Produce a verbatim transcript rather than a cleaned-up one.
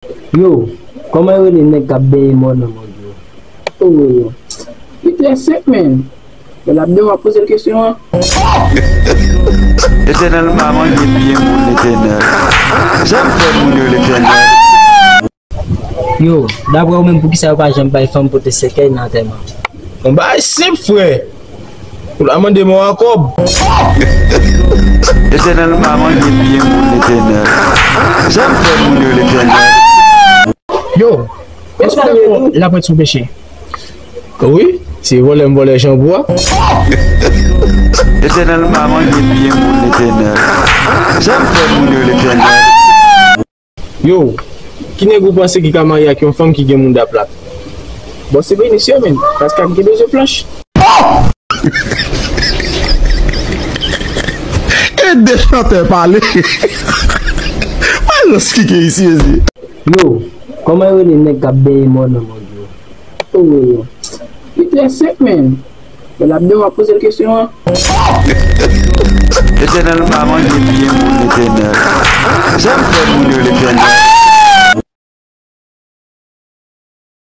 Yo, kòman yo rele nèg k ap benyen mò nan mòg yo? Oh, li trè senp, menn. Lè l ap deyò, w ap poze l kesyon an. Letènèl pa manje byen moun, Letènèl. Janm fè moun yo, Letènèl. Yo, daprè w menm, poukisa yo pa janm bay fanm pote sèkèy nan antèman? Yon bagay senp, frè. Ou la mande mò a kòb. Letènèl pa manje byen moun, Letènèl. Janm fè moun yo, Letènèl. Yo, èske w dakò lapwent se yon peche? Wi, se vòlè m vòlè janbou a. Letènèl pa manje byen moun, Letènèl. Janm fè moun yo, Letènèl. Yo, ki nèg ou panse ki ka marye ak yon fanm ki gen mouda plat? Bon, se Venus yo menm, paske ak gen de zo planch. Ede chantè pale. Wè lòs ki gen isi, isi. Yo, kòman yo rele nèg k ap benyen mò nan mòg yo? Oh, li trè senp, menn. Lè l ap deyò, w ap poze l kesyon an. Letènèl pa manje byen moun, Letènèl. Janm fè moun yo, Letènèl.